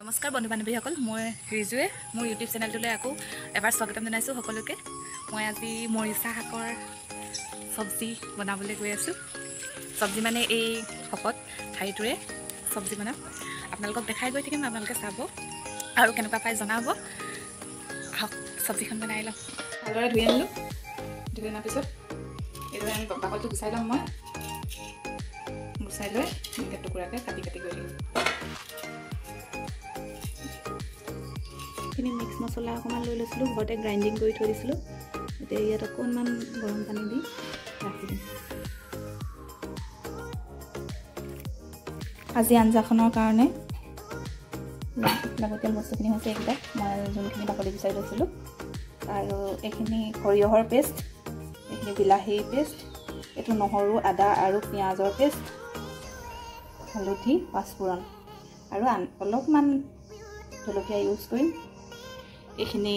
নমস্কাৰ বন্ধু বান্ধৱীসকল, মই ৰিজুৱে মোৰ ইউটিউব চেনেলটোলৈ আকৌ এবাৰ স্বাগতম জনাইছোঁ সকলোকে। মই আজি মৰিচা শাকৰ চব্জি বনাবলৈ গৈ আছোঁ। চব্জি মানে এই শকত ঠাৰিটোৰে চব্জি বনাম। আপোনালোকক দেখাই গৈ থাকিম, আপোনালোকে চাব আৰু কেনেকুৱা পাই জনাব। আহক চব্জিখন বনাই লওঁ। ভালদৰে ধুই আনিলোঁ। ধুই অনাৰ পিছত এইদৰে আমি বাকলিটো গুচাই ল'ম। মই গুচাই লৈ এনেকৈ টুকুৰাকৈ কাটি কাটি গৈ থাকিম। এইখিনি মিক্স মছলা অকণমান লৈ লৈছিলোঁ, ঘৰতে গ্ৰাইণ্ডিং কৰি থৈ দিছিলোঁ। এতিয়া ইয়াত অকণমান গৰম পানী দি ৰাখি দিম। আজি আঞ্জাখনৰ কাৰণে লাগতিয়াল বস্তুখিনি হৈছে এইকেইটা। মই যোনখিনি বাকলি গুচাই লৈছিলোঁ, আৰু এইখিনি সৰিয়হৰ পেষ্ট, এইখিনি বিলাহীৰ পেষ্ট, এইটো নহৰু আদা আৰু পিঁয়াজৰ পেষ্ট, হালধি, পাঁচফোৰণ আৰু অলপমান জলকীয়া ইউজ কৰিম। এইখিনি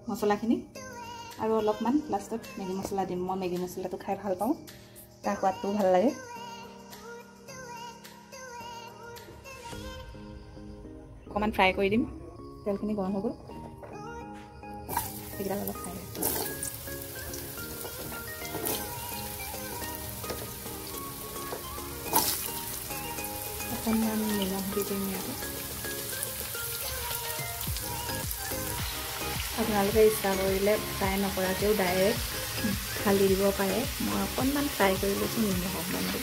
মছলাখিনি আৰু অলপমান লাষ্টত মেগী মছলা দিম। মই মেগী মছলাটো খাই ভাল পাওঁ, তাৰ সোৱাদটোও ভাল লাগে। অকণমান ফ্ৰাই কৰি দিম। তেলখিনি গৰম হৈ গ'ল, সেইকেইডাল অলপ ফ্ৰাই কৰিম। অকণমান নিমখ দি দিম ইয়াতে। আপোনালোকে ইচ্ছা কৰিলে ফ্ৰাই নকৰাকৈও ডাইৰেক্ট ঢালি দিব পাৰে। মই অকণমান ফ্ৰাই কৰি লৈছোঁ, নিমখ অকণমান দি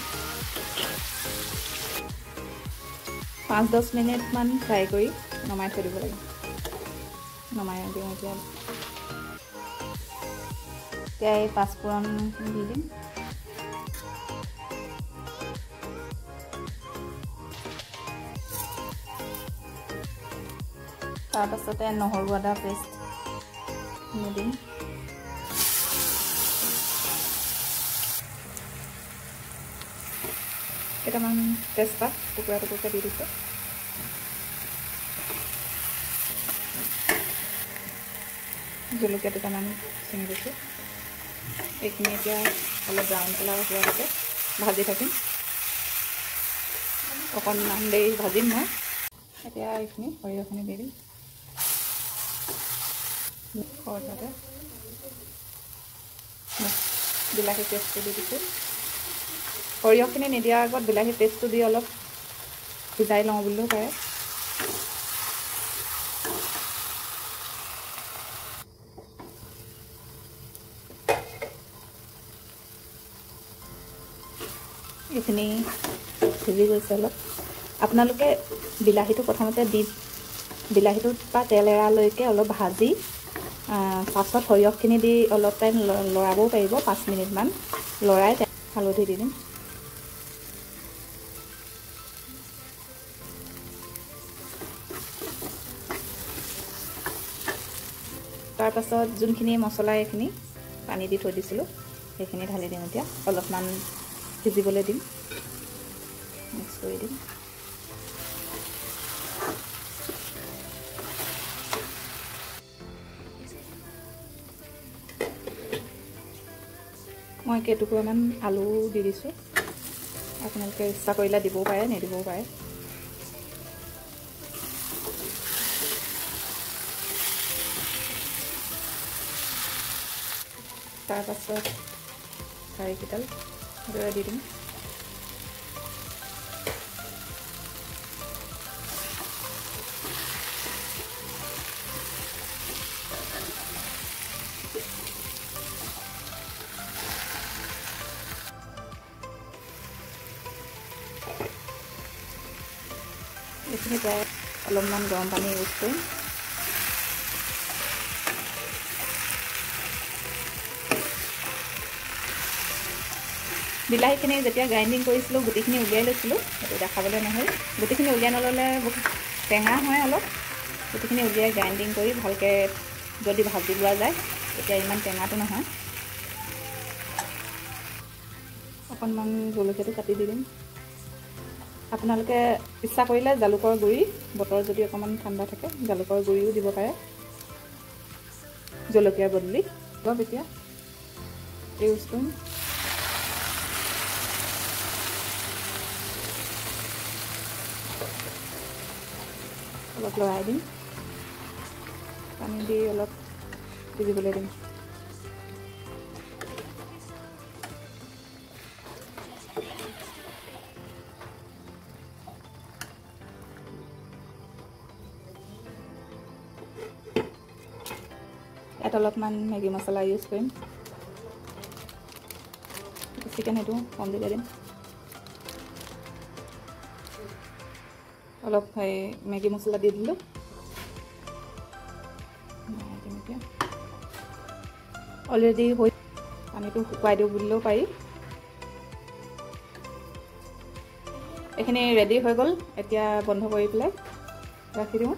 5-10 মিনিটমান ফ্ৰাই কৰি নমাই থৈ দিব লাগে। নমাই দিওঁ এতিয়া। এতিয়া এই পাঁচফোৰণখিনি দি দিম। তাৰপাছতে নহৰু আদা পেষ্ট দিম। কেইটামান তেজপাত টুকুৰা টুকুৰকৈ দি দিছোঁ। জলকীয়া দুটামান ছিঙি দিছোঁ। এইখিনি এতিয়া অলপ ব্ৰাউন কালাৰ হোৱালৈকে ভাজি থাকিম। অকণমান দেৰি ভাজিম মই। এতিয়া এইখিনি সৰিয়হখিনি দি দিম। সৰিয়হতে বিলাহী পেষ্টটো দি দিছোঁ। সৰিয়হখিনি নিদিয়াৰ আগত বিলাহী পেষ্টটো দি অলপ সিজাই লওঁ বুলিও পাৰে। এইখিনি সিজি গৈছে অলপ। আপোনালোকে বিলাহীটো প্ৰথমতে দি বিলাহীটোৰ পৰা তেল এৰালৈকে অলপ ভাজি পাছত সৰিয়হখিনি দি অলপ টাইম লৰাবও পাৰিব, 5 মিনিটমান লৰাই হালধি দি দিম। তাৰপাছত যোনখিনি মছলা এইখিনি পানী দি থৈ দিছিলোঁ সেইখিনি ঢালি দিম। এতিয়া অলপমান সিজিবলৈ দিম, মিক্স কৰি দিম। মই কেইটুকুৰামান আলু দি দিছোঁ। আপোনালোকে ইচ্ছা কৰিলে দিবও পাৰে, নিদিবও পাৰে। তাৰপাছত ঠাৰিকেইডাল এইদৰে দি দিম। এইখিনি প্ৰায় অলপমান গৰম পানী ইউজ কৰিম। বিলাহীখিনি যেতিয়া গ্ৰাইণ্ডিং কৰিছিলোঁ গুটিখিনি উলিয়াই লৈছিলোঁ, সেইটো দেখাবলৈ নহ'ল। গুটিখিনি উলিয়াই নল'লে টেঙা হয় অলপ। গুটিখিনি উলিয়াই গ্ৰাইণ্ডিং কৰি ভালকৈ যদি ভাজি লোৱা যায় তেতিয়া ইমান টেঙাটো নহয়। অকণমান জলকীয়াটো কাটি দি দিম। আপোনালোকে ইচ্ছা কৰিলে জালুকৰ গুড়ি, বতৰ যদি অকণমান ঠাণ্ডা থাকে জালুকৰ গুড়িও দিব পাৰে জলকীয়াৰ বদলি। অলপ এতিয়া ইউজ কৰিম। অলপ লৰাই দিম, পানী দি অলপ সিজিবলৈ দিম। ইয়াত অলপমান মেগী মছলা ইউজ কৰিম, বেছিকৈ নিদিওঁ, কম দিলে দিম। অলপ এই মেগী মছলা দি দিলোঁ। এতিয়া অলৰেডি হৈ পানীটো শুকুৱাই দিওঁ বুলিলেও পাৰি। এইখিনি ৰেডি হৈ গ'ল। এতিয়া বন্ধ কৰি পেলাই ৰাখি দিওঁ।